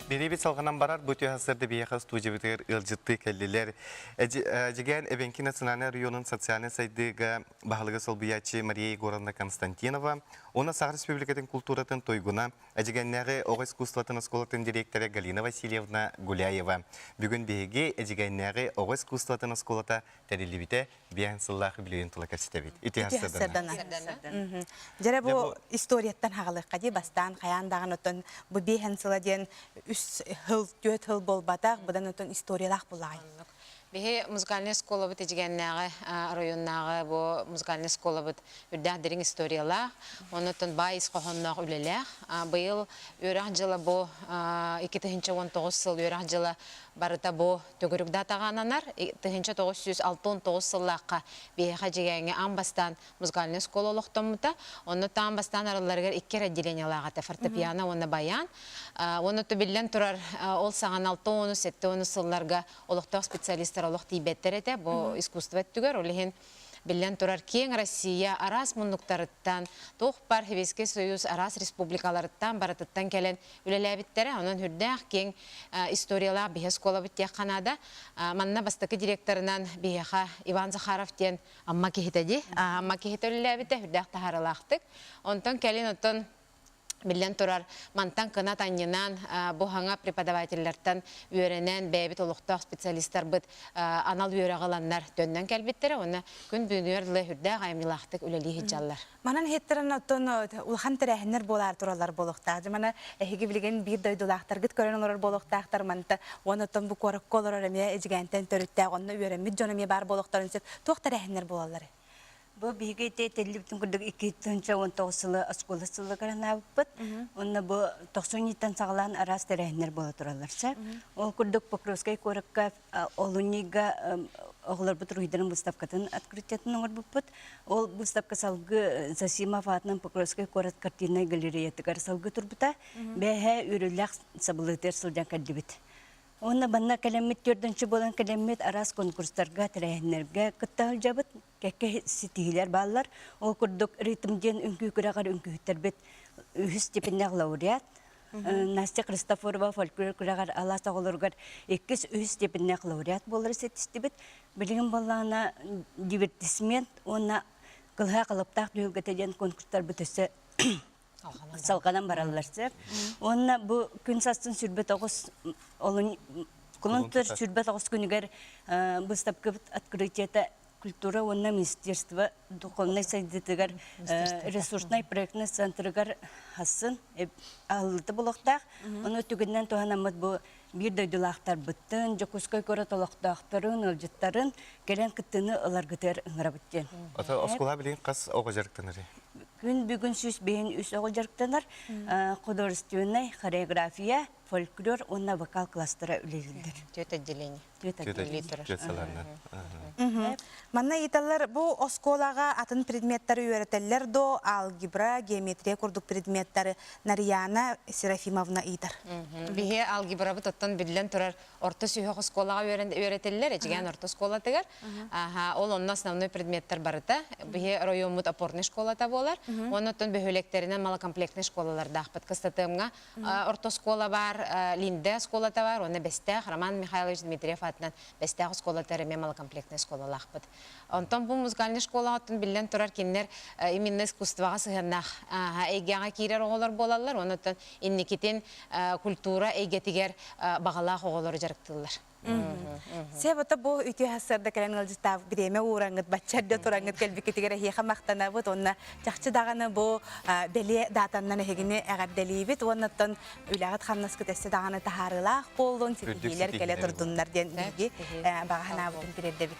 Бириибит салҕанан барар бу түһэ сырды биһиэхэ студиябытыгар ыалдьыттыы кэллилэр. Эдьигээн Эбэҥки национальнай оройуонун социальнай сайдыыга баһылыга солбуйааччы Мария Егоровна Константинова уонна Саха Республикатын култууратын туйгуна Эдьигээннээҕи оҕо искусствотын оскуолатын дириэктэрэ Галина Васильевна Гуляева. Бүгүн биһиги Эдьигээннээҕи оҕо искусствотын оскуолата тэриллибитэ биэһэн сыллаах үбүлүөйүн тула кэпсэтэбит. Ити Сырдана. Дьэрэ бу историяттан хаҕалыахха дии бастаан хайаан даҕаны оттон бу биэһэн сыла диэн үс сыл, түөрт сыл буолбатах, быдан оттон историялаах булаҕай. Биһи музыкальнай школабыт Эдьигээннээҕи оройуоннааҕы бу музыкальнай школабыт үрдээх дириҥ историялаах, оннуттан баай ис хоһоонноох үлэлээх. Быйыл үөрэх дьыла бу 2019 сыл үөрэх дьыла барыта бу төгүрүк датаҕа ананар. 1969 сыллаахха биһиэхэ Эдьигээҥҥэ аан бастаан музыкальнай школа олохтоммута. Онно таан бастаан арылларыгар икки эрэ отделениелаах этэ, фортепиано уонна баян. Уонна биллэн турар, ол саҕана 60-70 сылларга олохтоох специалистар олох тиийбэттэр этэ бу искусство өттүгэр. Ол иһин биллэн турар, киэҥ Россия араас муннуктарыттан, туох баар Советский Союз араас республикаларыттан барытыттан кэлэн үлэлээбиттэрэ. Онон үрдээх киэҥ историялаах биһи оскуолабыт диэххэ наада. Манна бастакы директорынан биһиэхэ Иван Захаров диэн Амма киһитэ дии. Амма киһитэ үлэлээбитэ үрдээх таһаарыылаахтык. Онтон кэлин оттон биллэн турар, мантан кынат анньынан бу хаҥа преподавателлэртэн үөрэнэн бэйэбит олохтоох специалистарбыт анал үөрэҕи ыланнар төннөн кэлбиттэрэ уонна күн бүгүнүгэр дылы үрдээх айымньылаахтык үлэлии сылдьаллар. Манан иһиттэрэн оттон улахан тэрээһиннэр буолаар тураллар буолуохтаах. Мана эһиги билигин биир дойдулаахтаргыт көрөн олорор буолуохтаахтар манта уонна оттон бу куоракка олорор эмиэ Эдьигээнтэн төрүттээх онно үөрэммит дьон эмиэ баар буолуохтарын сөп. Туох тэрээһиннэр буолаллар? Бу биһиги ити этиллибитин курдук 2019 сылы оскуола сылыгар анаабыппыт. Онно бу тохсунньуттан саҕалаан араас тэрээһиннэр буола тураллар сөп. Ол курдук Покровскай куоракка олунньуга оҕолорбут уруһуйдарын выставкатын открытиетын оҥорбуппут. Ол выставка салгыы Засимов аатынан Покровскай куорат картиннай галереятыгар салгыы турбута. Бэһэ үөрүүлээх сабылыытыгар сылдьан кэллибит. Уонна манна кэлэммит төрдүнчү буолан кэлэммит араас конкурстарга, тэрээһиннэргэ кытта сылдьабыт. Кэккэ ситиһиилэр бааллар. Ол курдук ритм диэн үҥкүү күрэҕэр үҥкүүһүттэрбит үһүс степеннээх лауреат. Настя Христофорова фольклор күрэҕэр алаас оҕолоругар иккис үһүс степеннээх лауреат буолары ситистибит. Билигин буоллаҕына дивертисмент уонна кылыһах алыптаах түһүлгэтэ диэн конкурстарбыт өссө салҕанан бараллар сөп. Уонна бу күн састын 29 олун кулун тутар 29 күнүгэр быыстапкабыт открытиета культура уонна министерство духовнай сайдыытыгар ресурснай проектный центрыгар хассын аһыллыта булуохтаах. Ону түгэнинэн туһанаммыт бу биир дойдулаахтарбыттын, Дьокуускай куорат олохтоохторун, ыалдьыттарын кэлэн кыттыыны ыларгытыгар ыҥырабыт диэн. Ата оскуола билигин хас оҕо дьарыктанарый? Күн бүгүн 153 оҕо дьарыктанар. Художественнай хореография, фольклор уонна вокал класстара үлэлииллэр. Түөрт отделение. Түөрт отделение. Түөрт салааннан. Манна ыйыталлар бу оскуолаҕа атын предметтары үөрэтэллэр до алгебра, геометрия курдук предметтары Нарияна Серафимовна ыйытар. Биһи алгебрабыт оттон биллэн турар орто сүһүөх оскуолаҕа үөрэтиллэр, Эдьигээн орто оскуолатыгар. Ол онно основной предметтэр барыта. Биһи оройуоммут опорный школата буолар. Онон оттон бөһүөлэктэринэн малокомплектный школалардаахпыт. Кыстатыамҥа орто оскуола бар, Линде оскуолата бар, уонна Бэстээх Роман Михайлович Дмитриев аатынан Бэстээх оскуолата эмиэ малокомплектный школалаахпыт. Онтон бу музыкальный школаҕа оттон биллэн турар кинилэр именно искусствоҕа сыһыаннаах эйгэҕэ киирэр оҕолор буолаллар. Онон инникитин культура эйгэтигэр баҕалаах оҕолору дьарыктыыллар. Себото бу үтүө сарсыарда кэлэн ыалдьыттаах бириэмэ уураңҥыт, бачча эрдэ тураҥҥыт кэлбиккитигэр эһиэхэ махтанабыт уонна чахчы даҕаны бу бэлиэ даатаннан эһигини эҕэрдэлиибит уонна оттон үлэҕит-хамнаскыт өссө даҕаны таһаарыылаах буоллун, ситиһиилэр кэлэ турдуннар диэн биһиги баҕа санаабытын тириэрдэбит.